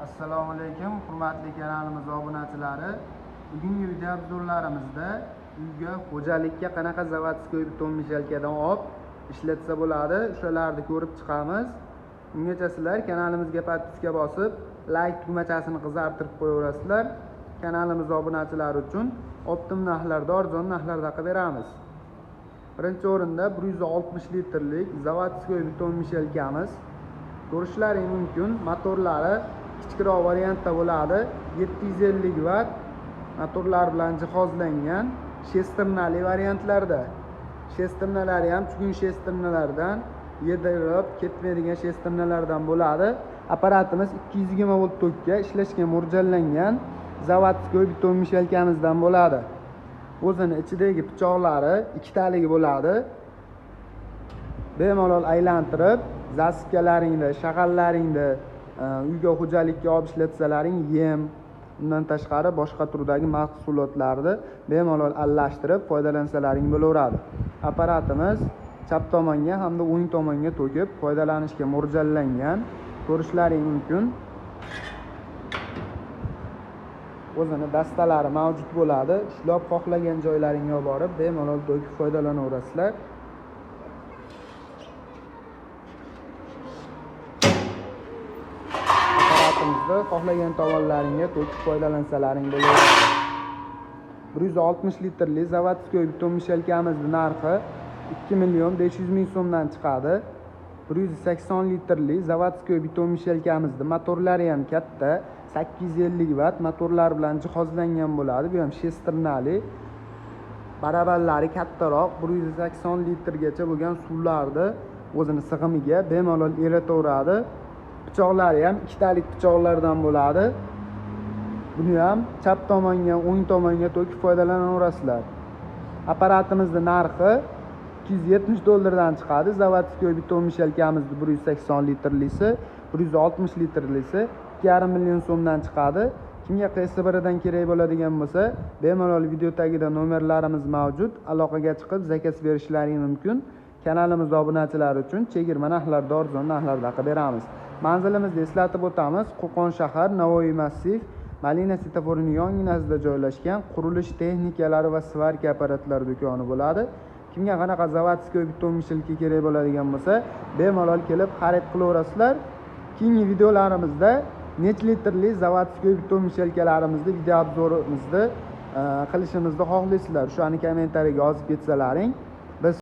Assalomu alaykum hurmatli kanalimiz obunachilari. Bugungi video obzorlarimizda uyga, xo'jalikka qanaqa заводской beton mishalkadan olib ishlatsa bo'ladi, o'shalarni ko'rib chiqamiz. Ungacha sizlar kanalimizga podpiska bosib, like tugmachasini qizartirib qo'yaverasizlar. Kanalimiz obunachilari uchun optim narxlarda, arzon narxlarda qilib beramiz. Birinchi o'rinda 160 litrlik заводской beton mishalkamiz. Ko'rishlaring mumkin, motorlari kichikroq variantda bo'ladi. 750 watt motorlar bilan jihozlangan shesternali variantlarda. Shesternalari ham tugun shesternalardan, yedirib ketmaydigan shesternalardan bo'ladi. Apparatimiz 220 volt tokka ishlashga mo'ljallangan заводской beton mishalkamizdan bo'ladi. O'zini ichidagi pichoqlari ikkitaligi bo'ladi. Bemalol aylantirib, zasipkalaringni, shag'allaringni uyga, xo'jalikka olib ishlatsalaring, yem, undan tashqari boshqa turdagi mahsulotlarni bemalol aralashtirib foydalansalaring bo'laveradi. Apparatimiz chap tomonga hamda o'ng tomonga to'kib foydalanishga mo'ljallangan. Ko'rishlaring mumkin. O'zini dastalari mavjud bo'ladi. Ishlab xohlagan joylaringga borib bemalol to'kib foydalanaverasizlar. Apparatimizda xohlagan tomonlaringga to'kib foydalansalaring bo'ladi. 160 litrli заводской beton mishalkamizning narxi 2 million 500 ming so'mdan chiqadi. 180 litrli заводской beton mishalkamizning motorlari ham katta, 850 watt motorlar bilan jihozlangan bo'ladi. Bu ham shesternali, barabanlari kattaroq, 180 litrgacha bo'lgan suvlarni o'zini sig'imiga bemalol eritaveradi. Pichoqlari ham ikkitalik pichoqlardan bo'ladi. Buni ham chap tomonga, o'ng tomonga to'kib foydalanaverasizlar. Apparatimizning narxi 270 dollardan chiqadi. Заводской beton mishalkamizning 180 litrlisi, 160 litrlisi 2,5 million so'mdan chiqadi. Kimga qaysi biridan kerak bo'ladigan bo'lsa, bemalol video tagida nomerlarimiz mavjud. Aloqaga chiqib zakaz berishlaring mumkin. Kanalimiz obunachilari uchun chegirma narxlarda, arzon narxlarda qilib beramiz. Manzilimizni eslatib o'tamiz. Qo'qon shahar, Navoiy massiv, Malina svetoforining yonginasida joylashgan qurilish texnikalari va svarka apparatlari do'koni bo'ladi. Kimga qanaqa заводской beton mishalka kerak bo'ladigan bo'lsa, bemalol kelib xarid qilaverasizlar. Keyingi videolarimizda necha litrli заводской beton mishalkalarimizni video obzorimizni qilishimizni xohlaysizlar. O'shani kommentariyaga yozib ketsalaring,